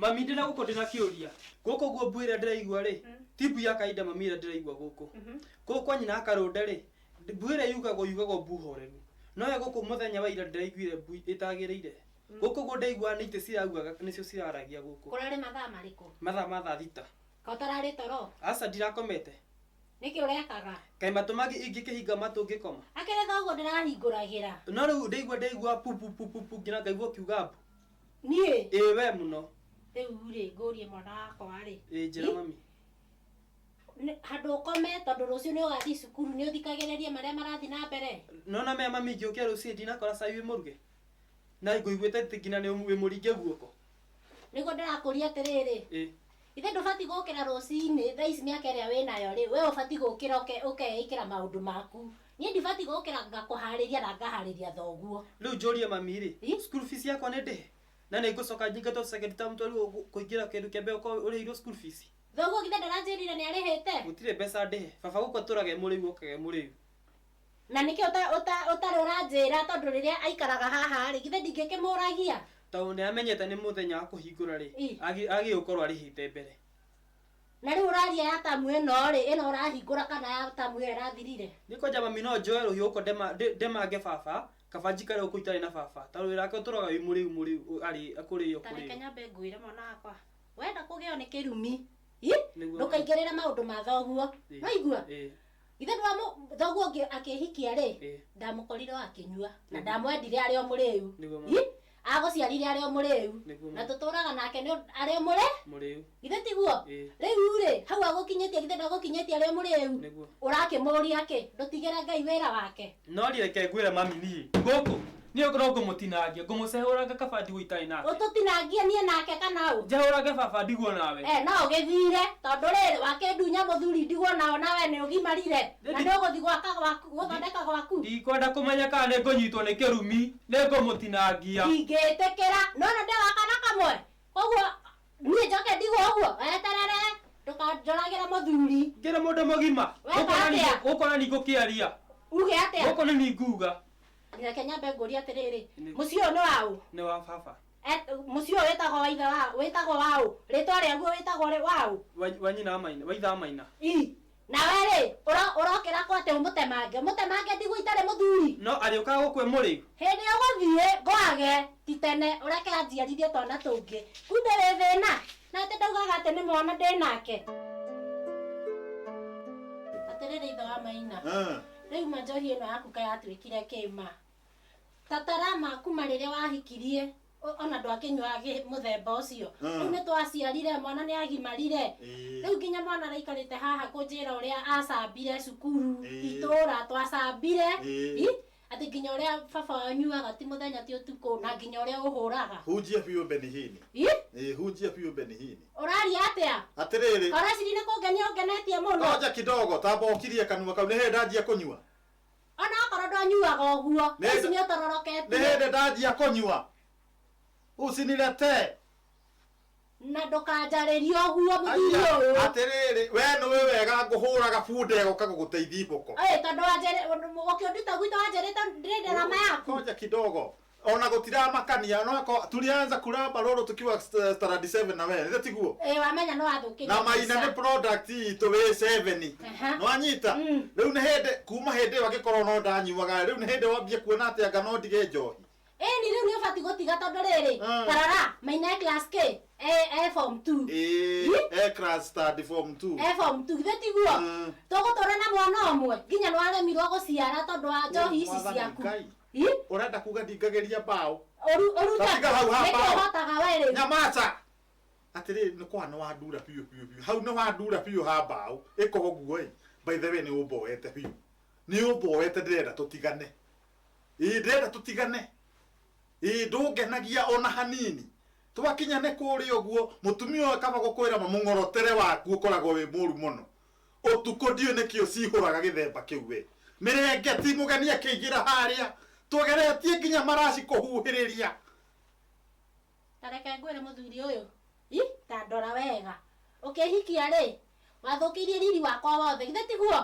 Mami, ndĩna gũkũ ndĩna kĩũria. Gũkũ guo mbu ĩrĩa ndĩraigua rĩ, ti mbu ya kawaida mami ĩrĩa ndĩraigua gũkũ. Gũkũ kwa nyina akarũnda rĩ, mbu ĩrĩa yugagwo yugagwo mbu horeru. No ya gũkũ mũthenya wa ira ndĩraiguire mbu ĩtagĩrĩire. Gũkũ guo ndaiguaga nĩ itĩ ciraugaga nĩcio ciraragia gũkũ. Kũrarĩ mathaa marĩkũ? Mathaa ma thaa thita. Ka ũtararĩ toro? Aca ndirakomete. Nĩkĩ ũrekaga? Kaĩ matũ mangĩ ingĩkĩhinga matũ ngĩkoma? Akĩrĩ thoguo ndĩrahingũragĩra. No rĩu ndaigua ndaigua pu pu pu pu pu nginya ngaigua ũkiuga mbu. Niĩ? Ĩĩ we mũno. Rĩu rĩ, ngũrie mwana wakwa rĩ. Ĩĩ njĩra mami. Handũ ũkome tondũ rũciũ nĩ ũgathiĩ cukuru nĩ ũthikagĩrĩrie marĩa marathiĩ na mbere? Nona mea mami ngĩũkĩra rũcinĩ ndinakora cai wĩ mũruge? Na ngũiguĩte atĩ nginya nĩ wĩ mũringe guoko. Nĩguo ndĩrakũria atĩrĩrĩ. Ĩĩ. Ithe ndũbatiĩ gũkĩra rũcinĩ thaa ici mĩaka ĩrĩa wĩnayo rĩ, we ũbatiĩ gũkĩra ũkeĩkĩra maũndũ maku. Niĩ ndibatiĩ gũkĩra ngakũharĩria na ngaharĩria thoguo. Rĩu njũrie mami rĩ, school fees yakwa nĩ ndĩhe? Na nĩ ngũcoka nyingatwo second term tondũ rĩu kũingĩra kĩndũ kĩa mbere ũkorwo ũrĩhirwo school fees. Thoguo githĩ ndaranjĩrire nĩ arĩhĩte? Gũtirĩ mbeca ndĩhe. Baba gũkũ atũraga e mũrĩu okaga e mũrĩu. Na nĩkĩ ũtarĩ ũranjĩra tondũ rĩrĩa aikaraga haha rĩ, githĩ ndingĩkĩmũragia? Tondũ nĩ amenyete nĩ mũthenya wa kũhingũra rĩ, agĩrĩirwo gũkorwo arĩhĩte mbere. Na rĩu ũraria ya tamu ĩno rĩ, ĩno ũrahingũra kana ya tamu ĩyo ĩrathirire? Niĩ kwanja mami no njoe rũhiũ gũkũ ndemange baba, kaba njikare gũkũ itarĩ na baba. Tondũ wĩra wake ũtũraga wĩ mũrĩu mũrĩu arĩ kũrĩo Ta reke kũrĩo. nyambe ngwĩre mwana wakwa, wenda kũgĩo nĩ kĩrumi, ĩ, ndũkaingĩrĩre maũndũ ma thoguo. Nĩwaigua? Githĩ ndwamũ thoguo ũngĩ akĩhikia rĩ, ndamũkorire o akĩnyua na ndamwendire arĩ o mũrĩu. Nĩguo Ĩ, agũciarire arĩ o mũrĩu Nĩguo na tũtũraga nake nĩ arĩ o mũrĩ mũrĩu. Githĩ tiguo? Ĩĩ. Rĩu rĩ, hau agũkinyĩtie githĩ ndagũkinyĩtie arĩ o mũrĩu? Nĩguo. Ũrakĩmũria kĩ? Ndũtigĩre Ngai wĩra wake. No niĩ reke ngwĩre mami niĩ gũkũ niĩ no ngũmũtinangia ngũmũcehũranga kaba ndigwo itarĩ nake. Ũtũtinangie niĩ nake kana ũ? Njehũrange baba ndigwo nawe. Eh, no ũgĩthire tondũ rĩrĩ wakĩndunya mũthuri ndigwo nao nawe nĩ ũgimarire na nĩ ũgũthiĩ gwaka gwaku gũthondeka gwaku. Ndikwenda kũmenya kana nĩ ngũnyitwo nĩ kĩrumi nĩ ngũmũtinangia. Ndingĩtĩkĩra nona ndĩ wa kana kamwe koguo niĩ njoke ndigwo ũguo weterere ndũkanjũragĩre mũthuri. Ngĩrĩ mũndũ mũgima. Weka atĩa? Gũkũ na ningũkĩaria. Uge atĩa? Gũkũ nĩ ninguga. Reke nyambe ngũrie atĩrĩrĩ, Nĩ- mũciĩ ũyũ nĩ waũ? Nĩ wa baba. Mũciĩ ũyũ wĩtagwo wa ithe wa wĩtagwo waũ? Rĩtwa rĩaguo wĩtagwo rĩ waũ? Wa nyina wa Maina, wa ithe wa Maina. Ii. Nawe rĩ, ũrokĩra kũ atĩ ũmũtemange? Ũmũtemange ndigwo itarĩ mũthuri? No arĩũkaga gũkũ e mũrĩu. Hĩndĩ ũgũthiĩ ngwage, ti tene, ũreke anjiarithie twana tũngĩ. Kumbe wĩ thĩna? Na atĩ ndaugaga atĩ nĩ mwana ndĩ nake. Atĩrĩrĩ ithe wa Maina. Rĩu ma njohi ĩno yaku kaĩ yatuĩkire kĩ ma? Ta tara ma kuma rĩrĩa wahikirie ona ndwakĩnyuaga mũthemba ũcio. Rĩu nĩ twaciarire, mwana nĩ agimarire. Rĩu nginya mwana araikarĩte haha kũnjĩra ũrĩa acambire cukuru, itũra twacambire. Ĩ? Atĩ nginya ũrĩa baba wanyu anyuaga ti mũthenya ti ũtukũ na nginya ũrĩa ũhũraga. Hunjia biũ Benihini. Ĩ? Ĩ, hunjia biũ Benihini. Ũraria atĩa? Atĩrĩrĩ. Ũreciria nĩ kũngenia ũngenetie mũno? Ngoja kidogo, tamba ũkirie kanua kau, nĩ hĩndĩ ndanjia kũnyua. Ona okorwo ndwanyuaga ũguo, Nĩ thaa ici hĩndĩ- nĩ ũtororoketie. Nĩ hĩndĩ ndanjia kũnyua. Usiniletee. Na ndũkanjarĩrie ũguo mũthuri ũyũ. Atĩrĩrĩ, we nĩũĩ wega ngũhũraga bunda ĩgoka gũgũteithia iboko. Ĩ, tondũ ũkĩnduta gwitũ wanjĩrĩte ndĩ ndarama yaku. Ngoja kidogo. Ona gũtiramakania no ko tulianza kuramba rũrũ tukiwa standard 7 na wewe, nĩ tiguo? Ĩ, wamenya nĩ wathũkĩrio Na Maina mbica. nĩ product itũ wĩ 7. Aha. Nĩwanyita? Rĩu nĩ hĩndĩ kuma hĩndĩ ĩyo angĩkorwo no ndanyuaga rĩu nĩ hĩndĩ wambie kuona atĩ anga no ndige njohi. Ĩni rĩu nĩ ũbatiĩ gũtiga tondũ rĩrĩ, tarora Maina e class K, e form 2. Ĩĩ, e class study form 2. E form 2 githĩ tiguo? Tũgũtũra na mwana ũmwe nginya nĩ waremirwo gũciara tondũ wa njohi ici Mwathani ciaku. Ngai. Ĩ? Ũrenda kuga ndingagĩria mbaũ? Ũruta Tatiga hau ha nĩkĩ mbaũ. ũhotaga we rĩu? Nyamaca. Atĩrĩrĩ nĩ kwa nĩ wandura biũ biũ biũ. Hau nĩ wandura biũ ha mbaũ. Ĩka ũguo ĩ. By the way nĩ ũmboete biũ. Nĩ ũmboete ndĩrenda tũtigane. Ĩĩ ndĩrenda tũtigane. Ĩĩ ndũngenagia ona hanini. Twakinya nĩ kũrĩa ũguo mũtumia ũyũ kaba gũkwĩra ma mũng'orotere waku ũkoragwo wĩ mũru mũno. Ũtukũ ndiũĩ nĩkĩ ũcihũraga gĩthemba kĩu we. Mĩrengeti mũgeni akĩingĩra harĩa tũgeretie nginya maraci kũhuhĩrĩria. Ta reke ngwĩre mũthuri ũyũ, i ta ndora wega. Ũkĩhikia rĩ, Wathũkĩirie riri wakwa wothe githĩ tiguo?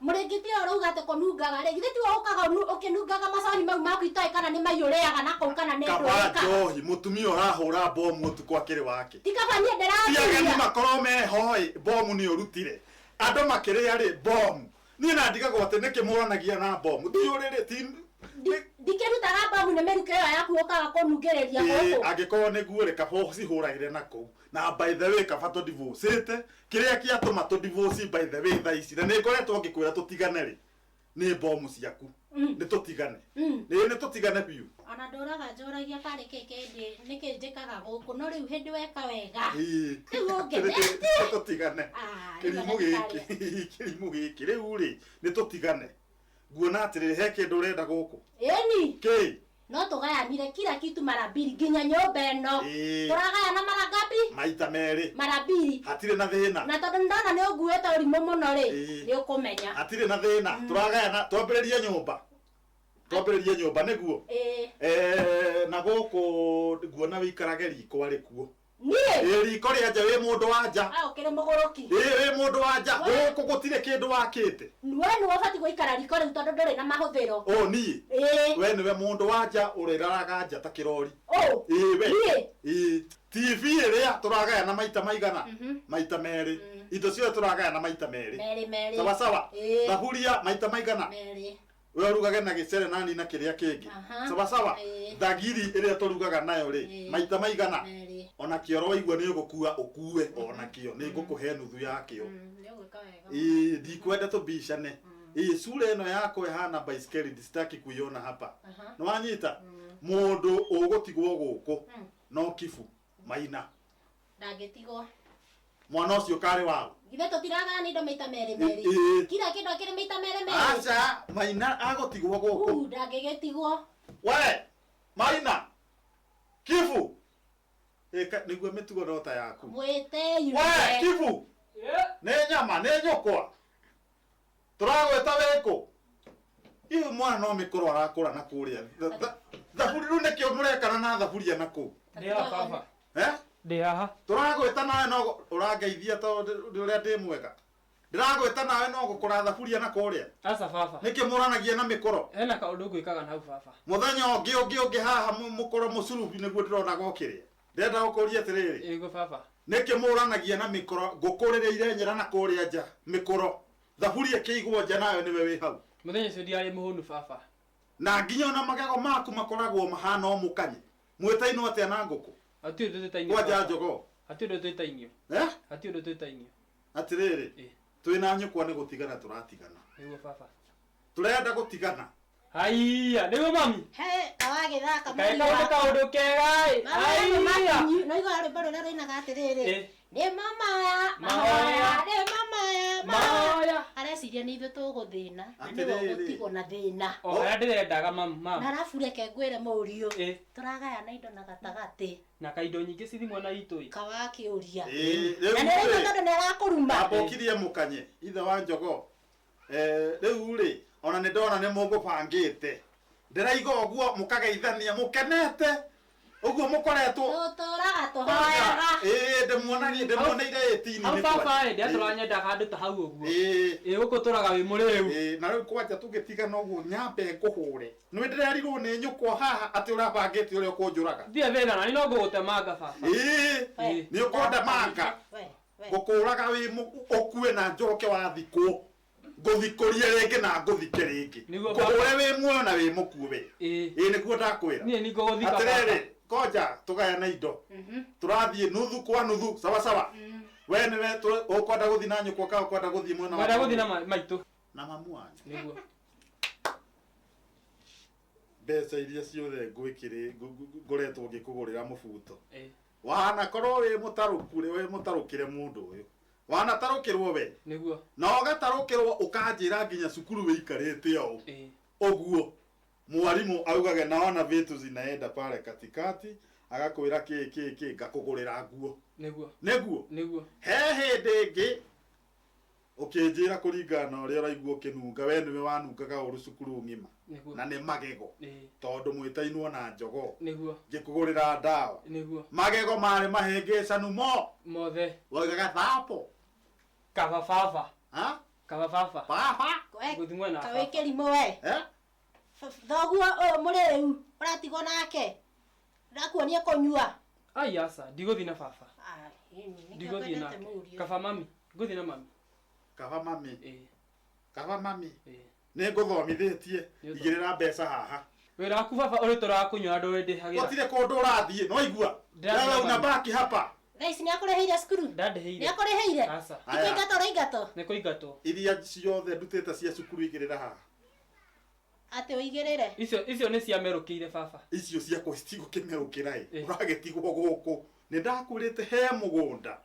Mũrĩngĩti ũyũ ũrauga atĩ kũnungaga rĩ, githĩ tiwe ũkaga ũkĩnungaga macani mau maku itoĩ kana nĩ mai ũrĩaga na kũu kana nĩ Kaba ndũrĩkaga. njohi mũtumia ũrahũra bomu ũtukũ akĩrĩ wake. Ti kaba niĩ Ti ageni ndĩrathuria. makorwo meho ĩ, bomu nĩ ũrutire. Andũ makĩrĩa rĩ, bomu. Niĩ na ndigagwo atĩ nĩkĩ mũranagia na bomu. Ti ũrĩrĩ, ti Ndikĩrutaga bomu nĩ mĩrukĩ ĩyo yaku ũkaga kũnungĩrĩria Ĩĩ, gũkũ. angĩkorwo nĩguo rĩ, kaba ũcihũragĩre na kũu. Na by the way, kaba tũdivorcĩte. Kĩrĩa kĩatũma tũdivorce by the way thaa ici, na nĩ ngoretwo ngĩkwĩra tũtigane rĩ, nĩ bomu ciaku. Nĩ tũtigane. Ĩĩ, nĩ tũtigane biũ. Ona ndũraga njũragia karĩ kĩ kĩndĩ nĩkĩ njĩkaga gũkũ, no rĩu hĩndĩ weka wega. Ĩĩ. Rĩu ũngenetie. Tũtigane. Ah, rĩu Kĩrimũ ona gĩkĩ, ndikarĩa. kĩrimũ gĩkĩ. Rĩu rĩ, nĩ tũtigane. Nguona atĩrĩrĩ, he kĩndũ ũrenda gũkũ. Ĩni. Kĩ? No tũgayanire kila kitu mara mbili nginya nyũmba ĩno. Ĩĩ. Tũragayana mara ngapi? Maita merĩ. Mara mbili. Hatirĩ na thĩna. Na tondũ nĩndona nĩ ũnguĩte ũrimũ mũno rĩ, Ĩĩ. nĩ ũkũmenya. Hatirĩ na thĩna. Tũragayana, twambĩrĩrie nyũmba. Twambĩrĩrie nyũmba nĩguo. Ĩĩ. Na gũkũ nguona wĩikarage riko arĩ kuo. Niĩ? Ĩĩ, riko rĩa nja wĩ mũndũ wa nja. Ah, ũkĩrĩ mũgũrũki. Ĩĩ, wĩ mũndũ wa nja. We- Gũkũ gũtirĩ kĩndũ wakĩte. We nĩwe ũbatiĩ gũikara riko rĩu tondũ ndũrĩ na mahũthĩro. Ũ, niĩ? Ĩĩ. We nĩwe mũndũ wa nja ũrĩraraga nja ta kĩrori. Ũ. Ĩĩ, we. Niĩ? Ĩĩ. TV ĩrĩa tũragayana maita maigana? Maita merĩ. Indo ciothe tũragayana maita merĩ. Merĩ, merĩ. Sawa sawa. Ĩĩ. Thaburia maita maigana? Merĩ. We ũrugage na gĩcere nani na kĩrĩa kĩngĩ. Aha. Sawa sawa. Ĩĩ. Thagiri ĩrĩa tũrugaga nayo rĩ, Ĩĩ. maita maigana? Merĩ. Ona kĩoro waigua nĩ ũgũkua ũkue ona kĩo, nĩ ngũkũhe nuthu yakĩo. Nĩ ũgwĩka wega. Ĩĩ, ndikwenda tũbicane. Ĩĩ, sura ĩno yakwa ĩhana baiskeli, sitaki kuiona hapa. Aha. Nĩ wanyita? Mũndũ ũgũtigwo gũkũ no Kibu Maina. Ndangĩtigwo. Mwana ũcio karĩ waũ? Githĩ tũtiragayana indo maita merĩ merĩ? Ĩĩ. Kila kĩndũ akĩrĩ maita merĩ merĩ? Aca, Maina agũtigwo gũkũ. Ndangĩgĩtigwo. We, Maina. Kibu. Ĩka nĩguo mĩtugo no ta yaku. Mwĩte We, Kibu. Nĩ nyama, nĩ nyũkwa. Tũragwĩta wĩkũ? Iu mwana no mĩkũrũ arakũra na kũrĩa. Thaburi rĩu nĩkĩo mũrekana na thaburia na kũu. Ndĩ haha baba. Eh? Ndĩ haha. Tũragwĩta nawe no ũrangeithia tondũ ũrĩa ndĩ mwega. Ndĩragwĩta nawe no gũkũra thaburia na kũrĩa. Aca baba. Nĩkĩ mũranagia na mĩkũro? Hena kaũndũ ngwĩkaga na hau baba. Mũthenya ũngĩ ũngĩ ũngĩ haha mũkũrũ mũcurubi nĩguo ndĩrona gũkĩrĩa. Ndĩrenda gũkũria atĩrĩrĩ. Ĩguo baba. Nĩkĩ mũranagia na mĩkũro? Ngũkũrĩrĩire nyĩra na kũrĩa nja mĩkũro. Thaburia ĩkĩigwo nja nawe nĩwe wĩ hau. Mũthenya ũcio ndiarĩ mũhũnu baba. Na nginya ona magego maku makoragwo mahana o mũkanye. Mwĩtainwo atĩa na ngũkũ? Hatirĩ ũndũ twĩtainio. Kwanja baba. njogoo. Hatirĩ ũndũ twĩtainio. Eh? Hatirĩ ũndũ twĩtainio. Atĩrĩrĩ, Ĩĩ. twĩna nyũkwa nĩ gũtigana tũratigana. Nĩguo baba. Tũrenda gũtigana. Haiya, nĩguo mami. He, kawagĩthaka Kaĩ mũriũ kaũndũ wakwa. kaũndũ kega ĩ. Mama, Haiya. no igua rwĩmbo rũrĩa rũinaga atĩrĩrĩ. Ĩ. Nĩ mamaya, Mahoya. mahoya, nĩ mamaya, mahoya. Mahoya. Areciria nĩ ithuĩ tũgũthĩna, na nĩwe Atĩrĩrĩ. ũgũtigwo na thĩna. O harĩa ndĩrendaga mamu, Na mamu. arabu reke ngwĩre mũriũ, Ĩ. tũragayana indo na gatagatĩ, Na kaindo nyingĩ cithimwo na itũ ĩ. kawakĩũria. Ĩĩ, rĩu Na nĩ raigua rĩ, tondũ nĩ arakũruma. amba ũkirie mũkanye ithe wa njogoo. Rĩu rĩ, ona nĩ ndona nĩ mũgũbangĩte. Ndĩraiga ũguo mũkageithania mũkenete. Ũguo mũkoretwo. Tũtũraga tũhoyaga. Ĩĩ, ndĩmuonagie, ndĩmuoneire ĩtini Hau nĩ baba kwanja. ĩ, ndĩratũra nyendaga handũ ta hau ũguo. Ĩĩ. Ĩ, gũkũ tũraga wĩ mũrĩu. Ĩĩ, na rĩu kwanja tũgĩtigana ũguo nyambe ngũhũre. Nĩ ndĩrerirwo nĩ nyũkwa haha atĩ ũrabangĩte ũrĩa ũkũnjũraga. Ndirĩ thĩna, na niĩ no ngũgũtemanga baba. Ĩĩ, We, nĩ ũkũndemanga. we, we. Ngũkũraga wĩ ũkue na njoke wathikwo. Ngũthikũrie rĩngĩ na ngũthike rĩngĩ. Nĩguo baba. Ngũhũre wĩ muoyo na wĩ mũkuũ we. Ĩĩ. Ĩĩ, nĩguo ndakwĩra. Niĩ nĩ ngũgũthika baba. Atĩrĩrĩ, konja tũgayane indo. Tũrathiĩ nuthu kwa nuthu, sawa sawa. We nĩwe ũkwenda gũthiĩ na nyũkwa kana ũkwenda gũthiĩ mwena wa Ngwenda gũthiĩ na maitũ. Na mamu wanyu. Nĩguo. Mbeca iria ciothe ngoretwo ngĩkũgũrĩra mũbuto. Ĩĩ. Wanakorwo wĩ mũtarũku rĩ, wĩ mũtarũkĩre mũndũ ũyũ. Wanatarũkĩrwo we. Nĩguo. Na ũgatarũkĩrwo ũkanjĩra nginya cukuru wĩikarĩte o ũũ. Ĩĩ. Ũguo. Mwalimu augage naona vitu zinaenda pale katikati, agakwĩra kĩ kĩ kĩ, ngakũgũrĩra nguo. Nĩguo. Nĩguo. Nĩguo. He hĩndĩ ĩngĩ ũkĩnjĩra kũringana na ũrĩa ũraigua ũkĩnunga, we nĩwe wanungaga ũru cukuru ng'ima. Nĩguo. Na nĩ magego. Ĩĩ. Tondũ mwĩtainwo na njogoo. Nĩguo. Ngĩkũgũrĩra ndawa. Nĩguo. Magego marĩ mahĩngĩcanu mo. Mothe. Waugaga thapo. Kaba baba. Ha? Kaba baba. Baba? Ngũthiĩ mwena wa Ka baba. wĩ kĩrimũ we. Eh? Thoguo ũyũ mũrĩu ũratigwo nake. Ndakuonia kũnyua. Ai aca, ndigũthiĩ na baba. Ah, ĩni, nĩkĩo Ndigũthiĩ ngwendete nake. mũriũ. Kaba mami. Ngũthiĩ na mami. Kaba mami. Ĩĩ. Kaba mami. Ĩĩ. Nĩ ngũthomithĩtie. Nĩ ũtho- Igĩrĩra mbeca haha. Wĩra waku baba ũrĩ tũraga kũnyua na ndũrĩndĩhagĩra. Gũtirĩ kũndũ ũrathiĩ, no igua. Ndĩrathiĩ Wewe na mami. unabaki hapa. Thaa ici nĩakũrĩhĩire cukuru? Ndandĩhĩire. Nĩakũrĩhĩire? Aca. Ti kũingatwo ũraingatwo? Nĩ kũingatwo. Iria ciothe ndutĩte cia cukuru igĩrĩra haha. Atĩ ũigĩrĩre. Icio icio nĩ ciamerũkĩire baba. Icio ciakwa citigũkĩmerũkĩra ĩ. Ĩ. Ũragĩtigwo gũkũ. Nĩ ndakwĩrĩte he mũgũnda.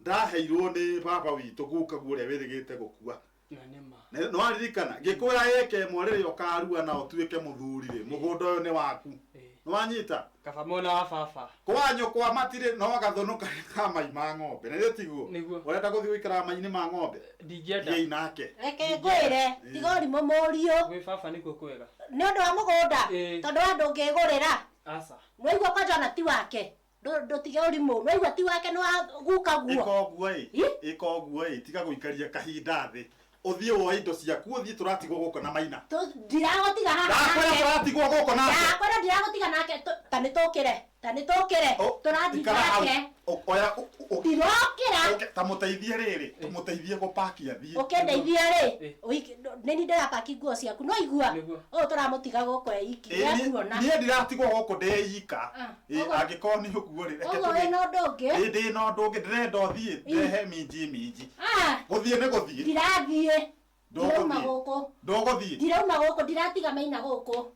Ndaheirwo nĩ baba witũ guka guo ũrĩa wĩrĩgĩte gũkua. Na nĩ ma. Nĩ waririkana ngĩkwĩra ĩka ĩmwe rĩrĩa ũkarua na ũtuĩke mũthuri rĩ, mũgũnda ũyũ nĩ waku. Ĩĩ. Nĩ wanyita? Kaba mwena wa baba. Kwa nyũkwa matirĩ no gathũnũ karĩa ka mai ma ng'ombe. Na githĩ tiguo? Nĩguo. Ũrenda gũthiĩ gũikara mai-inĩ ma ng'ombe? Ndingĩenda. Thiĩi nake. Reke ngwĩre, tiga ũrimũ mũriũ. Gwĩ baba nĩkuo kwega. Nĩ ũndũ wa mũgũnda, Ĩĩ. tondũ wa ndũngĩgũrĩra. Aca. Nĩwaigua kwanja ona ti wake. Ndũtige ũrimũ. Nĩwaigua ti wake nĩ wa guka guo. Ĩka ũguo ĩ. Ĩ? Ĩka ũguo ĩ, tiga gũikaria kahinda thĩ. Ũthiĩ woe indo ciaku ũthiĩ tũratigwo gũkũ na Maina. Ndiragũtiga haha Ndakwĩra nake. tũratigwo gũkũ nake. Ndakwĩra ndiragũtiga nake. Ta nĩtũkĩre. Ta nĩtũkĩre. O, Tũrathiĩ ikara hau. nake. Oya Ndirokĩra. ũke, ta mũteithie rĩrĩ, tũmũteithie gũpakia thiĩ. Ũkĩndeithia rĩ, Ĩ. nĩ niĩ ndĩrapaki nguo ciaku. No igua. Nĩguo. Ũyũ tũramũtiga gũkũ e iki. Ĩ, Nĩekuona. niĩ ndiratigwo gũkũ ndĩ ika. Ah, Ĩ, ũguo- angĩkorwo nĩ ũguo rĩ, reke Ũguo tũthiĩ. wĩna ũndũ ũngĩ. Ĩ, ndĩ na ũndũ ũngĩ ndĩrenda ũthiĩ ndehe minji minji. Ah, Gũthiĩ nĩ gũthiĩ. ndirathiĩ. Ndirauma Ndũgũthiĩ. gũkũ. Ndũgũthiĩ. Ndirauma gũkũ, ndiratiga Maina gũkũ.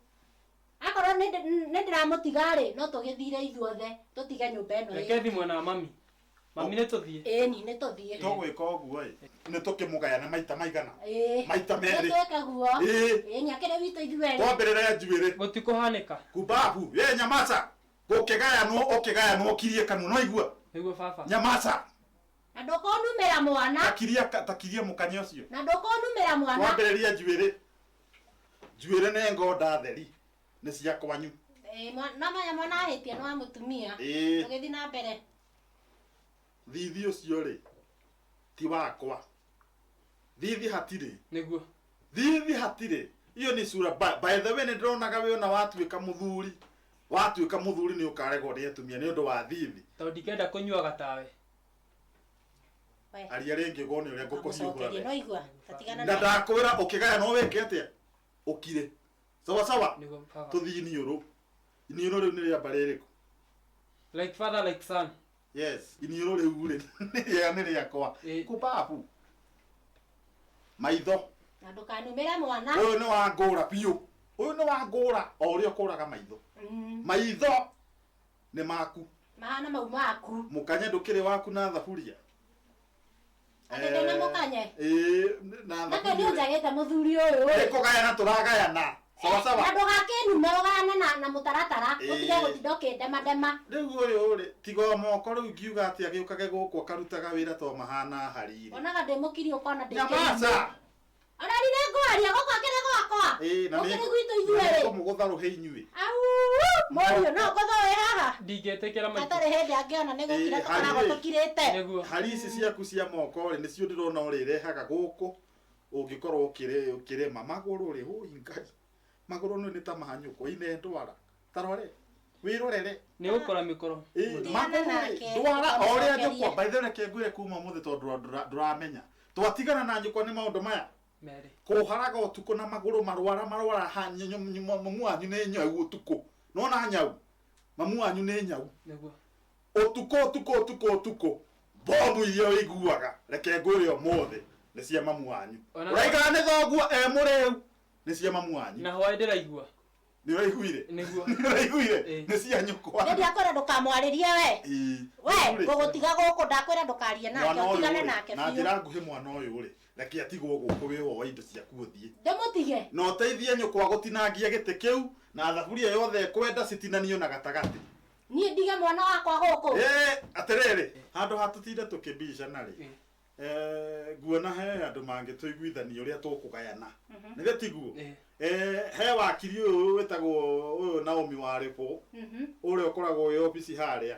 Akorwo nĩ ndĩramũtiga rĩ, no tũgĩthire ithuothe tũtige nyũmba ĩno Reke thiĩ mwena wa mami. Mami nĩ tũthiĩ. Ĩni nĩ tũthiĩ. Tũgwĩka ũguo ĩ. Nĩ tũkĩmũgayana maita maigana. Ĩĩ. Maita merĩ. Nĩ twĩke guo. Ĩĩ. Ĩni akĩrĩ witũ ithuerĩ. Twambĩrĩre njuĩrĩ. Gũtikũhanĩka. Kumbabu, ye nyamaca. Gũkĩgayanwo ũkĩgayanwo ũkirie kanua no igua. Nĩguo baba. Nyamaca. Na ndũkũnumĩra mwana. Takiria takiria mũkanye ũcio. Na ndũkũnumĩra mwana. Twambĩrĩrie njuĩrĩ. Njuĩrĩ nĩ ngonda theri. Nĩ cia kwanyu. Ĩĩ, no manya mwana ahĩtia nĩ wa mũtumia. Ĩĩ. Tũgĩthiĩ na mbere. Thithi ũcio rĩ ti wakwa. Thithi hatirĩ. Nĩguo. Thithi hatirĩ. Iyo nĩ sura by the way nĩ ndĩronaga wĩ ona watuĩka mũthuri. Watuĩka mũthuri nĩ ũkaregwo nĩ atumia nĩ ũndũ wa thithi. Tondũ ndingĩenda kũnyuaga tawe. We. Aria rĩngĩ wone ũrĩa ngũkũciũhũra Amũcokerie, we. no igua. Tatigana Na na. ndakwĩra ũkĩgaya no wĩke atĩa? Ũkire. Sawa sawa. Nĩguo baba. Tũthiĩ iniũrũ. Iniũrũ rĩu nĩ rĩa mbarĩ ĩrĩkũ? Like father like son. Yes, iniũrũ rĩu rĩ nĩ rĩega nĩ rĩakwa. Ĩ. Kumbabu. Maitho. Na ndũkanumĩre mwana. Ũyũ nĩ wa ngũra biũ. Ũyũ nĩ wa ngũra o ũrĩa ũkũraga maitho. Maitho nĩ maku. Mahana mau maku. Mũkanye ndũkĩrĩ waku na thaburia. Atĩ ndĩna mũkanye? Ĩĩ, na Nake nĩ thaburia. ũnjagĩte mũthuri ũyũ Nĩ ĩ. kũgayana tũragayana. Sawa Na sawa. ndũgakĩnume ũgayane na mũtaratara. Ĩĩ. Ũtige gũtinda ũkĩndemadema. Rĩu ũyũ rĩ, tiga o moko rĩu ngiuga atĩ agĩũkage gũkũ akarutaga wĩra to mahana hariri. Onaga ndĩ mũkiri ũkona ndĩ kĩrimũ. Nyamaca. Ona ni nĩ ngwaria gũkũ akĩrĩ gwakwa. Ĩĩ, na Gũkĩrĩ gwitũ ithuerĩ. nĩngũmũgũtha rũhĩ inyuĩ. Au, mũriũ no ngũthwo wĩ haha. Ndingĩtĩkĩra maitũ. Hatarĩ hĩndĩ angĩona nĩ gũkira Ĩĩ, tũkoragwo harĩ. tũkirĩte. Nĩguo. Hari ici ciaku cia moko rĩ, nĩcio ndĩrona ũrĩrehaga gũkũ ũngĩkorwo ũkĩrĩma magũrũ rĩ, ũi Ngai. Magũrũ nĩ ta ma nyũkwa ine ndwara. Ta rore. Wĩrorere. Nĩ gũkora mĩkoro. Ĩĩ, Tigana magũrũ rĩ, nake, ndwara o ũrĩa ũkamũcokerie. nyũkwa. By the way, reke ngwĩre kuma ũmũthĩ tondũ ndũramenya. Twatigana na nyũkwa nĩ maũndũ maya. Merĩ. Kũharaga ũtukũ na magũrũ marwara marwara ha mamu wanyu nĩ nyau ũtukũ. Nĩwona nyau? Mamu wanyu nĩ nyau. Nĩguo. Ũtukũ ũtukũ ũtukũ ũtukũ. Bomu iria ũiguaga reke ngwĩre ũmũthĩ nĩ cia mamu wanyu. Ona- Ũraikara nĩ thoguo e mũrĩu nĩ cia mamu wanyu. Na hwaĩ ndĩraigua. Nĩ ũraiguire? Nĩguo. Nĩ ũraiguire? Ĩĩ. Nĩ cia nyũkwa. Nĩ ndiakwĩra ndũkamwarĩrie we. Ĩĩ. We, Rĩu rĩ, ngũgũtiga gũkũ ndakwĩra ndũkarie nake, mwana ũyũ ũtigane rĩ, nake na biũ. njĩra nguhĩ mwana ũyũ rĩ, reke atigwo gũkũ wĩ woe indo ciaku ũthiĩ. Ndĩmũtige. Na ũteithie nyũkwa gũtinangia gĩtĩ kĩu na thaburia yothe ĩkwenda citinanio na gatagatĩ. Niĩ ndige mwana wakwa gũkũ. Ĩĩ, atĩrĩrĩ, handũ ha tũtinde tũkĩbicana rĩ, Ĩĩ. nguona he andũ mangĩtũiguithania ũrĩa tũkũgayana. Nĩ tiguo? Ĩĩ. He wakiri ũyũ wĩtagwo ũyũ Naomi Warĩbũ, ũrĩa ũkoragwo wĩ obici harĩa.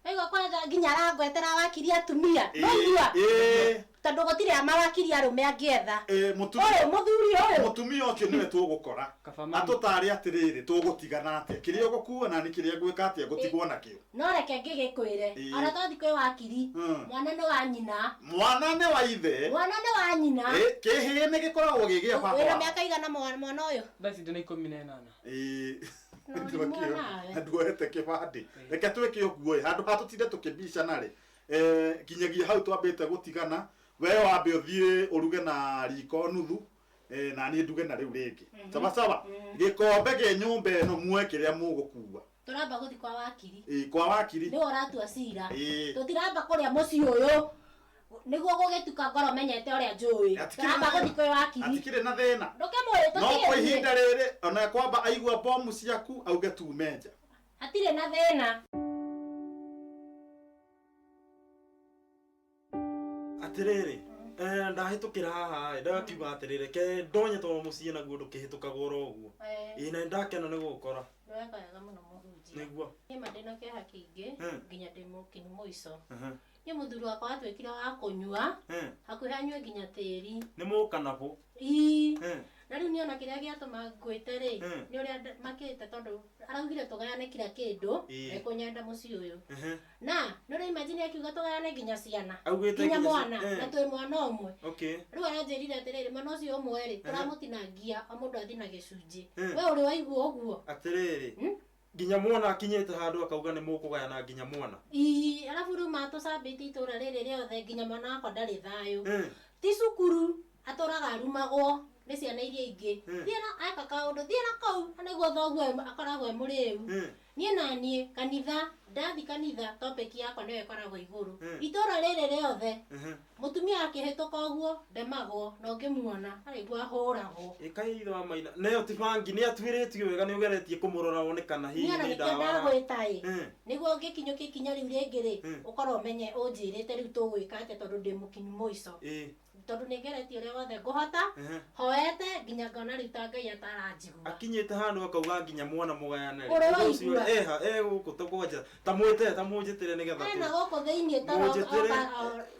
Waigua kwanza nginya arangwetera wakiri atumia. Waigua? Ĩĩ. Tondũ gũtirĩ mawakiri arũme angĩetha. Ĩĩ, mũtumia Ũyũ mũthuri ũyũ. Mũtumia ũcio nĩwe tũgũkora. Kaba mami. Atũtare atĩrĩrĩ, tũgũtigana atĩa, kĩrĩa ũgũkua na nĩ kĩrĩa ngwĩka atĩa, ngũtigwo nakĩo. No reke ngĩgĩkwĩre. Ĩĩ. Ona twathi kwĩ wakiri. Mwana nĩ wa nyina. Mwana nĩ wa ithe. Mwana nĩ wa nyina. Ĩ, kĩhĩĩ nĩ gĩkoragwo gĩ gĩa baba Wĩna wao. mĩaka igana mwana ũyũ? Thaa ici ndĩna 18. Ĩĩ. No ũrimũ nawe. Na nduoete kĩbandĩ. Reke twĩke ũguo ĩ, handũ ha tũtinde tũkĩbicana rĩ, nginyagia hau twambĩte gũtigana, we wambe ũthiĩ ũruge na riko nuthu, na niĩ nduge na rĩu rĩngĩ. Sawa sawa. Gĩkombe kĩa nyũmba ĩno muoe kĩrĩa mũgũkua. Tũramba gũthiĩ kwa wakiri. Ĩĩ, kwa wakiri. Nĩwe ũratua cira. Ĩĩ. Tũtiramba kũrĩa mũciĩ ũyũ. Nĩguo gũgĩtuka ngoro menyete ũrĩa njũĩ. Hatikĩrĩ Tũramba na- gũthiĩ kwĩ wakiri. Hatikĩrĩ na thĩna. Ndũkĩmũĩ No kwa tũtige. ihinda rĩrĩ ona kwamba aigua bomu ciaku auge tume nja. Hatirĩ na thĩna. Atĩrĩrĩ, ndahĩtũkĩra haha ĩ, ndakiuga atĩrĩrĩ, reke ndonye tondũ mũciĩ naguo ndũkĩhĩtũkagwo oro ũguo. Ĩĩ, na nĩndakena nĩ gũgũkora. Nĩweka wega mũno mũhunjia. Nĩguo. Niĩ ma ndĩna kĩeha kĩingĩ nginya ndĩ mũkinyu mũico. Niĩ mũthuri wakwa atuĩkire wa kũnyua hakuhĩ anyue nginya tĩri. Nĩ mũkanabũ. Ii. Na rĩu niĩ ona kĩrĩa gĩatũma ngwĩte rĩ, nĩ ũrĩa makĩte tondũ araugire tũgayane kila kĩndũ, ekũnyenda mũciĩ ũyũ. Na nĩ ũra imagine akiuga tũgayane nginya ciana. Augĩte Nginya nginya mwana, na twĩ mwana ũmwe. Okay. Rĩu aranjĩrire atĩrĩrĩ, mwana ũcio ũmwe rĩ, tũramũtinangia o mũndũ athi na gĩcunjĩ. We ũrĩ waigua ũguo? Atĩrĩrĩ, nginya mwana akinyĩte handũ akauga nĩ mũkũgayana nginya mwana. Ii, arabu rĩu matũcambĩtie itũra rĩrĩ rĩothe nginya mwana wakwa ndarĩ thayũ. Ti cukuru atũraga arumagwo nĩ ciana iria ingĩ. Thiĩ na eka kaũndũ, thiĩ na kau, na nĩguo thoguo akoragwo e mũrĩu. Niĩ na niĩ kanitha, ndathi kanitha topic yakwa nĩyo ĩkoragwo igũrũ. Itũra rĩrĩ rĩothe, mũtumia akĩhĩtũka ũguo ndemagwo na ũngĩmuona araigua ahũragwo. Ĩ kaĩ ithe wa maina, nayo ti bangi, nĩ atuĩrĩtio wega, nĩ ũgeretie kũmũrora wone kana hihi Niĩ ona nĩ nĩkĩo ndawa. ndagwĩta ĩ. Nĩguo ngĩkinyũkia ikinya rĩu rĩngĩ rĩ, ũkorwo ũmenye ũnjĩrĩte rĩu tũgwĩka atĩa tondũ ndĩ mũkinyu mũico. Tondũ nĩngeretie ũrĩa wothe ngũhota, hoete nginya ngona rĩu ta Ngai ataranjigua. Akinyĩte handũ akauga nginya mwana mũgayane rĩ. Ũrĩ Ũndũ ũcio waigua? rĩ, eha, e gũkũ ta kwanja, ta mwĩte, ta mũnjĩtĩre nĩgetha Ena gũkũ thĩiniĩ ta Mũnjĩtĩre.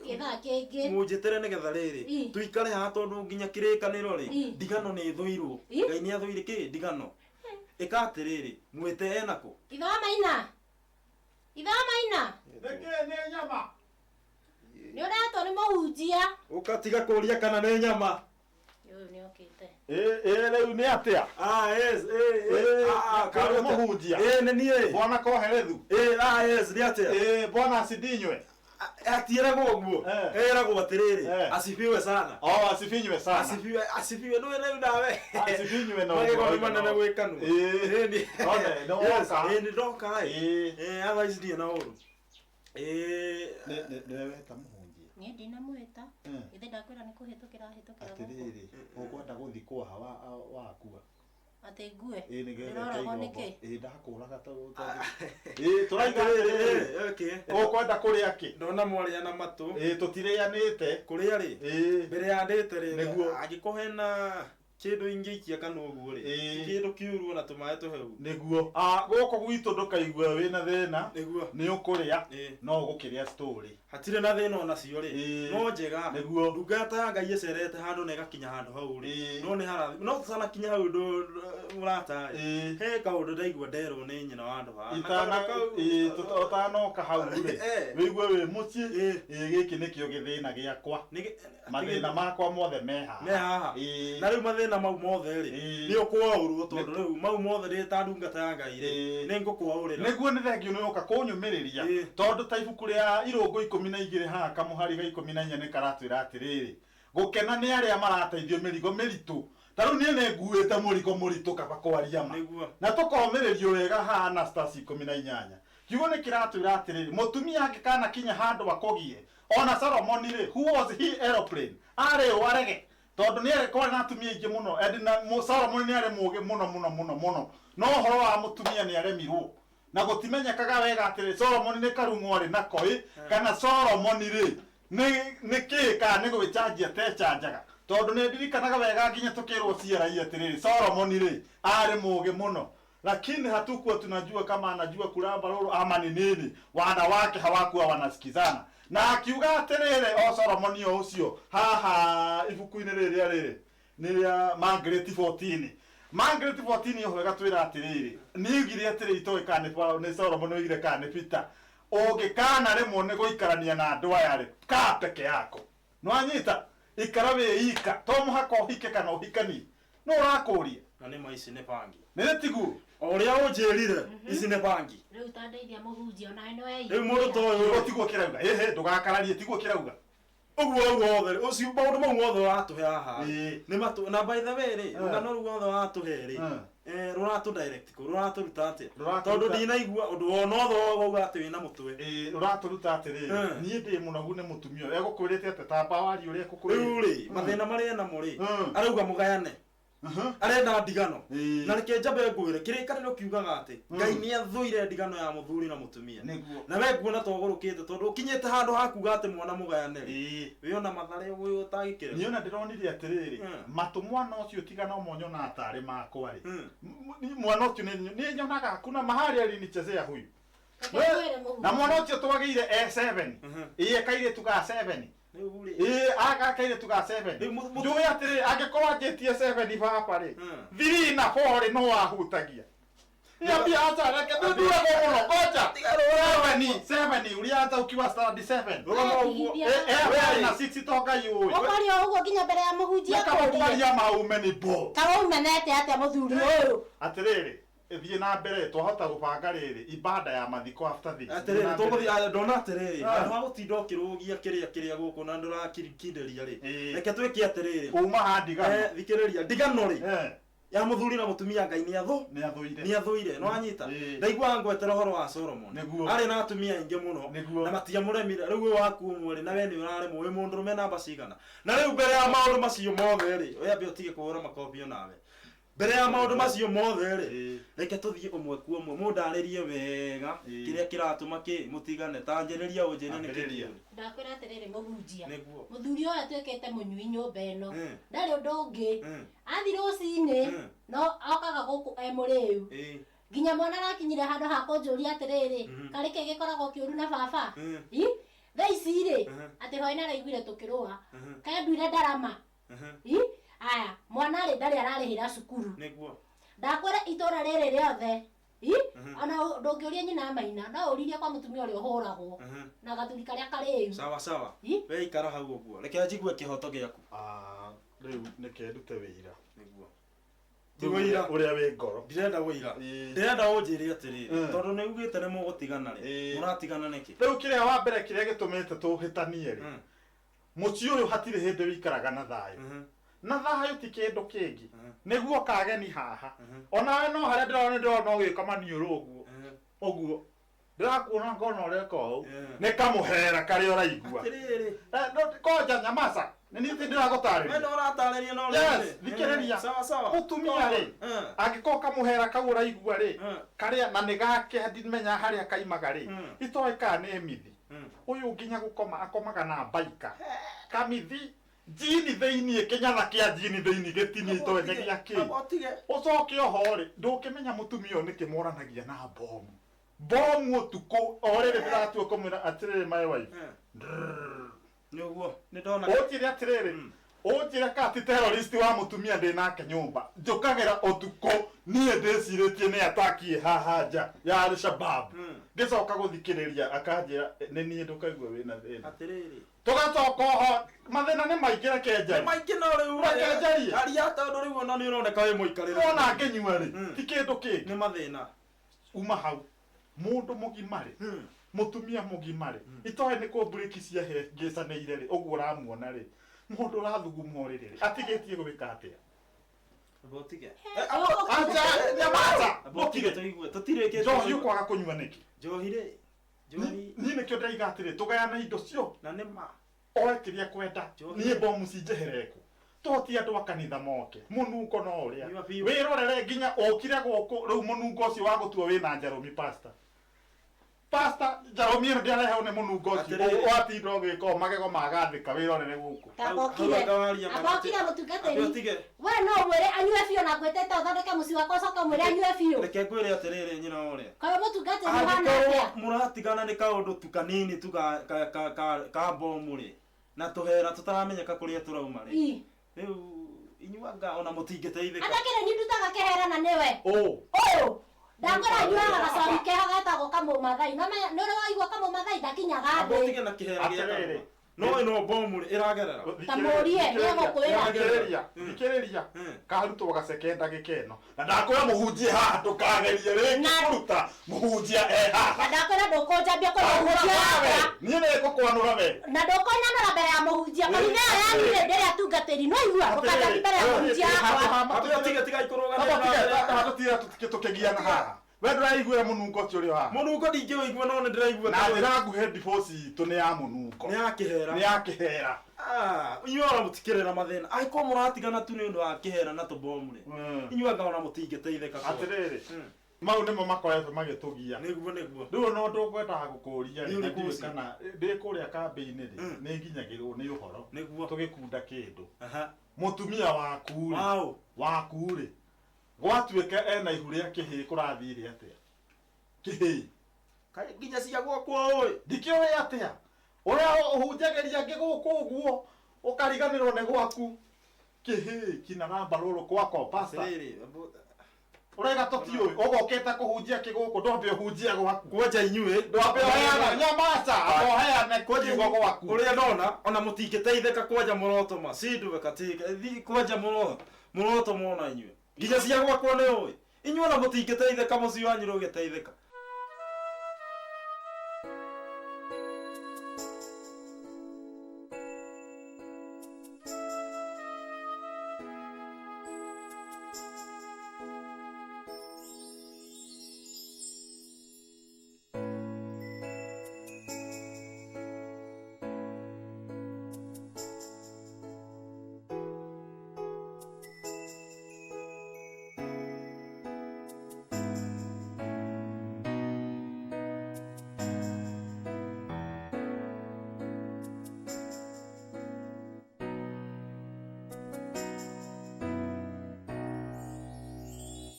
gĩthaa kĩngĩ. Mũnjĩtĩre nĩgetha rĩrĩ, tuikare haha tondũ nginya kĩrĩkanĩro rĩ, ndigano nĩ ĩthũirwo. Ngai nĩ athũire kĩ? Ndigano. Ĩka atĩrĩrĩ, mwĩte ena kũ? Ithe wa Maina. Ithe wa Maina. Nĩkĩ nĩ nyama? Nĩ ũretwo nĩ mũhunjia. Ũgatiga kũũria kana nĩ nyama. Ũyũ nĩ okĩte. Ĩ, ĩ, rĩu nĩ atĩa? Ah, yes, ĩ, ĩ, Ĩ, ah, ah, karĩ mũhunjia. Ĩ, nĩ niĩ. Bwana Koherethu. Ĩ, ah, yes, nĩ atĩa? Ĩ, bwana asidinywe. Atieragwo ũguo. Eragwo atĩrĩrĩ, asifiwe sana. Oh, asifinywe sana. Asifiwe, asifiwe, nĩwe rĩu nawe. Asifinywe na Magego ũguo. nĩ manene gwĩ kanua. Ĩ. Ĩ, nĩ- One, nĩ Yes, woka. ĩ, nĩ ndoka ĩ. Ĩ. Ĩ, otherwise ndirĩ na ũru. Ĩ. Nĩwe weta mũhunjia. Niĩ ndinamwĩta. Githĩ ndakwĩra nĩ kũhĩtũkĩra hĩtũkĩra gũkũ. Atĩrĩrĩ, ũkwenda gũthikwo ha wakua? Atĩ ngue. Ĩ, nĩgetha Ndĩroragwo ĩke nĩkĩ? igongona. Ĩ, ndakũraga ta Ĩ, tũraiga atĩrĩrĩ. Okay. Ũkwenda kũrĩa kĩ? Ndona mwarĩa na matũ. Ĩ, tũtirĩanĩte. Kũrĩa rĩ? Ĩ. Mbere ya ndĩte rĩ, Nĩguo. angĩkorwo hena kĩndũ ingĩikia kanua ũguo rĩ, Ĩ. ti kĩndũ kĩũru ona tũmaĩ tũhehu. Nĩguo. Ah, gũkũ gwitũ ndũkaigue wĩna thĩna. Nĩguo. Nĩ ũkũrĩa. Ĩ. No ũgũkĩrĩa story. Hatirĩ na thĩna onacio rĩ. Ĩ. No njega. Nĩguo. Ndungata ya Ngai ĩcerete handũ na ĩgakinya handũ hau rĩ. Ĩ. No nĩ harathi. No tũtanakinya hau mũrata rĩ. Ĩ. He kaũndũ ndaigua nderwo nĩ nyina wa andũ haha. Na Itana kaũndũ kau- ĩ, ũtanoka hau rĩ. Wĩigue wĩ mũciĩ. Ĩ, gĩkĩ nĩkĩo gĩthĩna gĩakwa. Mathĩna makwa mothe me haha. Me haha. Ĩ. Na rĩu mathĩna mau mothe rĩ, Ĩ. nĩ ũkwaũrwo tondũ rĩu mau mothe rĩ ta ndungata ya Ngai rĩ, nĩ ngũkwaũrĩra. Nĩguo nĩ thengio nĩ ũka kũnyũmĩrĩria. Tondũ ta ibuku rĩa irũngũ 12 haha kamũhari ga 14 nĩ karatwĩra atĩrĩrĩ, gũkena nĩ arĩa marateithio mĩrigo mĩritũ. Ta rĩu niĩ nĩ nguĩte mũrigo mũritũ kaba kwaria ma. Na tũkomĩrĩrio wega haha Anastasi 18. Kiugo nĩ kĩratwĩra atĩrĩrĩ, mũtumia angĩkanakinya handũ akũgie, ona Solomoni rĩ, who was he aeroplane? Arĩ ũ arege? Tondũ nĩ arĩ kwarĩ na atumia aingĩ mũno, and na Solomoni nĩ arĩ mũũgĩ mũno mũno mũno mũno. No ũhoro wa mũtumia nĩ aremirwo. Na gũtimenyekaga wega atĩrĩ, Solomoni nĩ karung'o arĩ nako ĩ, kana Solomoni rĩ, nĩ kĩ kana nĩ gwĩcanjia atechanjaga. Tondũ nĩ ndirikanaga wega nginya tũkĩrwo ciarai atĩrĩrĩ, Solomoni rĩ, arĩ mũũgĩ mũno. Lakini hatukuwa tunajua kama anajua kuramba rũrũ ama ni nini. Wanawake hawakuwa wanasikizana. Na akiuga atĩrĩrĩ, o Solomoni o ũcio haha ibuku-inĩ rĩrĩa rĩrĩ nĩ rĩa Margaret 14. Margaret 14 oho ĩgatwĩra atĩrĩrĩ, nĩoigire atĩrĩ, itoĩ kana nĩ Solomon oigire kana nĩ Peter, ũngĩkana rĩmwe nĩ gũikarania na andũ aya rĩ, kaa peke yako. Nĩwanyita? Ikara wĩ ika, to mũhaka ũhike kana ũhikanie. No ũrakũria. Na nĩ ma ici nĩ bangi. Nĩ tiguo? O ũrĩa ũnjĩrire, ici nĩ bangi. Rĩu ta ndeithia mũhunjia onawe nĩ weiguĩra. Rĩu mũndũ ta ũyũ Tiguo tiguo kĩrauga. Ĩhĩ, ndũgakararie, tiguo kĩrauga. Ũguo ũguo wothe rĩ, ũcio maũndũ mau mothe ũratũhe haha Ĩĩ. nĩ matũ na by the way rĩ, rũgano rũu rwothe ũratũhe rĩ, rũratũ direct kũ, rũratũruta atĩa? Rũratũruta- Tondũ ndinaigua ũndũ ona othe wauga atĩ wĩna mũtwe. Ĩĩ, rũratũruta atĩrĩrĩ, niĩ ndĩ mũnogu nĩ mũtumia ũyũ. Egũkwĩrĩte atĩ tamba warie ũrĩa ekũkwĩrĩte. Rĩu rĩ, mathĩna marĩa enamo rĩ, arauga mũgayane. Arenda ndigano. Na reke njambe ngwĩre, kĩrĩkanĩro kiugaga atĩ Ngai nĩ athũire ndigano ya mũthuri na mũtumia. Nĩguo. Na we nguona ta ũgũrũkĩte tondũ ũkinyĩte handũ ha kuga atĩ mwana mũgayane rĩ. Wĩ ona mathare ũguo ũtagĩkĩra. Niĩ ona ndĩronire atĩrĩrĩ, matũ mwana ũcio tiga no mo nyonaga tarĩ makwa rĩ. Mwana ũcio nĩ nyonaga kuna mahali alinichezea huyu. Reke ngwĩre mũhunjia. Na mwana ũcio twagĩire e 7. Ĩĩ kairĩtu ga 7. Rĩu rĩ. Ĩĩ aka kairĩtu ga 7. Rĩu Njũĩ atĩrĩrĩ, angĩkorwo anjĩtie 7 baba rĩ, 3 na 4 rĩ, no ahutagia. Niambia acha reke nduragwo mũno ngoja. 7 7 ulianza ukiwa standard 7. Rũgama ũguo. Eh na 6 to Ngai ũĩ. Ũkwaria ũguo nginya mbere ya mũhunjia Kaba akũrie. kwaria maume ni bo. Ta waumenete atĩa mũthuri ũyũ? Atĩrĩrĩ, thiĩ na mbere twahota gũbanga rĩrĩ ibada ya mathiko after this. Atĩrĩrĩ, tũgũthiĩ ndona atĩrĩrĩ, Ah. handũ ha gũtinda ũkĩrũgia kĩrĩa kĩrĩa gũkũ na ndũrakĩnderia rĩ, reke twĩke atĩrĩrĩ. Uma ha ndigano. Thikĩrĩria, ndigano rĩ, ya mũthuri na mũtumia Ngai nĩ athũ nĩ athũire nĩ athũire, nĩ wanyita. Ndaiguaga ngwetera ũhoro wa Solomon. Nĩguo. Arĩ na atumia aingĩ mũno na matiamũremire. Rĩu ũyũ waku ũmwe rĩ, na we nĩ ũraremwo wĩ mũndũrũme namba cigana. Na rĩu mbere ya maũndũ macio mothe rĩ, we ambe ũtige kũhũra makobio nawe. Mbere ya maũndũ macio mothe rĩ, reke tũthiĩ ũmwe kwa ũmwe, mũndarĩrie wega kĩrĩa kĩratũma kĩ mũtigane. Ta anjĩrĩria ũnjĩre nĩ kĩ. Ndakwĩra atĩrĩrĩ mũhunjia. Nĩguo. Mũthuri ũyũ atuĩkĩte mũnyui nyũmba ĩno. Ndarĩ ũndũ ũngĩ. Athi rũcinĩ no okaga gũkũ e mũrĩu. Nginya mwana arakinyire handũ ha kũnjũria atĩrĩrĩ, karĩ kĩ gĩkoragwo kĩũru na baba? I? Thaa ici rĩ, atĩ hwaĩ nĩaraiguire tũkĩrũa. Kenduire ndarama. I? Aya, mwana rĩ ndarĩ ararĩhĩra cukuru. Nĩguo. Ndakwĩra itũra rĩrĩ rĩothe. I? Ona ndũngĩũria nyina Maina, no ũririe kwa mũtumia ũrĩa ũhũragwo na gathuri karĩa karĩu. Sawa sawa. We ikara hau ũguo. Reke njigue kĩhoto gĩaku. Rĩu nĩke ndute wĩira. Nĩguo. Ti wĩira ũrĩa wĩ ngoro. Ndirenda wĩira. Ndĩrenda ũnjĩre atĩrĩrĩ, tondũ nĩ ugĩte nĩ mũgũtigana rĩ, mũratigana nĩkĩ? Rĩu kĩrĩa wa mbere kĩrĩa gĩtũmĩte tũhĩtanie rĩ, mũciĩ ũyũ hatirĩ hĩndĩ wĩikaraga na thayũ. Na thayũ ti kĩndũ kĩngĩ. Nĩguo kageni haha. Onawe no harĩa ndĩrona ndĩrona ũgĩka maniũrũ ũguo. Ũguo. Ndĩrakuona ngona ũreka ũũ. Nĩ kamũhera karĩa ũraigua. Atĩrĩrĩ. Koja nyamaca. Nĩ niĩ ndĩragũtarĩria. We nĩ ũratarĩria no Yes, thikĩrĩria. Sawa sawa. Mũtumia rĩ, angĩkorwo kamũhera kau ũraigua rĩ, karĩa na nĩ gake ndimenya harĩa kaimaga rĩ, itoĩ kana nĩ mithi. Ũyũ nginya gũkoma akomaga na mbaika. Kamithi jini thĩiniĩ, kĩnyatha kĩa jini thĩiniĩ gĩtinie itoĩ nĩ gĩa kĩ. Ũcoke oho rĩ, ndũngĩmenya mũtumia ũyũ nĩkĩ moranagia na bomu. Bomu ũtukũ o rĩrĩ ndĩratua kũmwĩra atĩrĩrĩ my wife. Nĩguo, nĩ ndona. Ũnjĩre atĩrĩrĩ, ũnjĩre ka ti terrorist wa mũtumia ndĩ nake nyũmba. Njũkagĩra ũtukũ niĩ ndĩcirĩtie nĩ ataki haha nja ya Al-Shabaab. Ngĩcoka gũthikĩrĩria akanjĩra nĩ niĩ ndũkaigua wĩna thĩna. Atĩrĩrĩ. Tũgacoka oho mathĩna nĩ maingĩ reke njarie. Nĩ maingĩ no rĩu Reke njarie. Aria tondũ rĩu ona nĩ ũroneka wĩ mũikarĩre. Wona ngĩnyua rĩ, ti kĩndũ kĩngĩ. Nĩ mathĩna. Uma hau. Mũndũ mũgima rĩ, mũtumia mũgima rĩ, itoĩ nĩ kũ mburĩki ciahĩngĩcanĩire rĩ, ũguo ũramuona rĩ, mũndũ ũrathuguma ũrĩrĩ rĩ, atigĩtie gwĩka atĩa? Ũtige. Acha, nyamaza. Ũtige tũigue. Tũtirĩkĩtie. Njohi ũkwaga kũnyua nĩkĩ? Njohi rĩ. Njohi. Niĩ nĩkĩo ndĩraiga atĩrĩ, tũgayane indo cio. Na nĩ ma. Oe kĩrĩa kwenda. Niĩ bomu cinjehere kũ. Tũhotie andũ a kanitha moke. Mũnungo no ũrĩa. Wĩrorere nginya ũkire gũkũ rĩu mũnungo ũcio wa gũtua wĩna njarũmi pastor. Pastor Jaromie ĩno ndĩarehwo nĩ mũnungo ũcio. Atĩrĩrĩ. Watinda ũgĩka ũũ, magego magathĩka wĩrorere gũkũ. Tambokire. Hau anga waria ma- Ambokire mũtungatĩri. Ambe ũtige. We no ũmwĩre anyue biũ na ngwĩtĩte ũthondeke mũciĩ wakwa ũcoke ũmwĩre anyue biũ. Reke ngwĩre atĩrĩrĩ nyina ũrĩa. Kaĩ mũtungatĩri ũhana Angĩkorwo atĩa? mũratigana nĩ kaũndũ tu kanini tu ka ka ka ka, ka bomu rĩ na tũhera tũtaramenyeka kũrĩa tũrauma rĩ Ii. rĩu inyuanga ona mũtingĩteithĩka. Atakĩrĩ niĩ ndutaga kĩhera na nĩwe. Ũ. Ũyũ. Ndakora nyuaga gacohi keho getagwo kamũmathai. No menya nĩ ũrĩ waigua kamũmathai ndakinyaga Amba thĩ. ũtige na kĩhera gĩa Atĩrĩrĩ. kanua. No ĩno bomu rĩ ĩragerera. Ta mũrie, nĩegũkwĩra. Thikĩrĩria, thikĩrĩria. Karutwo gaceke ndagĩka ĩno. Na ndakwĩra mũhunjie haha ndũkagerie rĩngĩ Na- kũruta mũhunjia e haha. Na ndakwĩra ndũkũnjambia kũrĩ mũhunjia wakwa. Niĩ nĩ ngũkwanũra we. Na ndũkũnyanũra mbere ya mũhunjia. Kanitha ĩyo yanyu rĩ ndĩrĩ atungatĩri. No igua ndũkanjambie mbere ya mũhunjia wakwa. Ambe ũtige tiga ikũrũgana. Tũkĩgiana haha. We ndũraiguĩra mũnungo ũcio ũrĩ o haha. Mũnungo ndingĩũigua no nĩ ndĩraigua. Na njĩra nguhĩ divorce itũ nĩ ya mũnungo. Nĩ ya kĩhera. Nĩ ya kĩhera. Ah, inyuĩ ona mũtikĩrĩ na mathĩna. Angĩkorwo mũratigana tu nĩ ũndũ wa kĩhera na tũbomu rĩ. Inyuĩ anga ona mũtingĩteithĩka. kwa. Atĩrĩrĩ, mau nĩmo makoretwo magĩtũgia. Nĩguo nĩguo. Rĩu ona ũndũ ngwendaga gũkũria rĩ, Nĩ na ũrĩkũ ndiũĩ ũcio? kana ndĩ kũrĩa kambĩ-inĩ rĩ, nĩ nginyagĩrwo nĩ ũhoro. Nĩguo. Tũgĩkunda kĩndũ. Aha. Mũtumia waku rĩ, Wow. waku rĩ, gwatuĩka ena ihu rĩa kĩhĩĩ kũrathire atĩa? Kĩhĩĩ. Kaĩ nginya cia gwakwa ũĩ. Ndikĩũĩ atĩa? Ũrĩa ũhunjagĩria angĩ gũkũ ũguo, ũkariganĩrwo nĩ gwaku. Kĩhĩĩ kina namba rũrũ kwako, pastor. Atĩrĩrĩ, Ũraiga tũtiũĩ, ũgokĩte kũhunjia kĩgũkũ, ndwambe ũhunjie gwaku. kwanja inyuĩ Ndwambe ũheana, nyamaca, amba ũheane kiugo gwaku. ũrĩa ndona ona mũtingĩteithĩka kwanja mũrotoma sinduwe katika thi kwanja mũro mũrotoma ona inyuĩ nginya cia gwakwa nĩ ũĩ inyuĩ ona mũtingĩteithĩka mũciĩ wanyu ndũgĩteithĩka.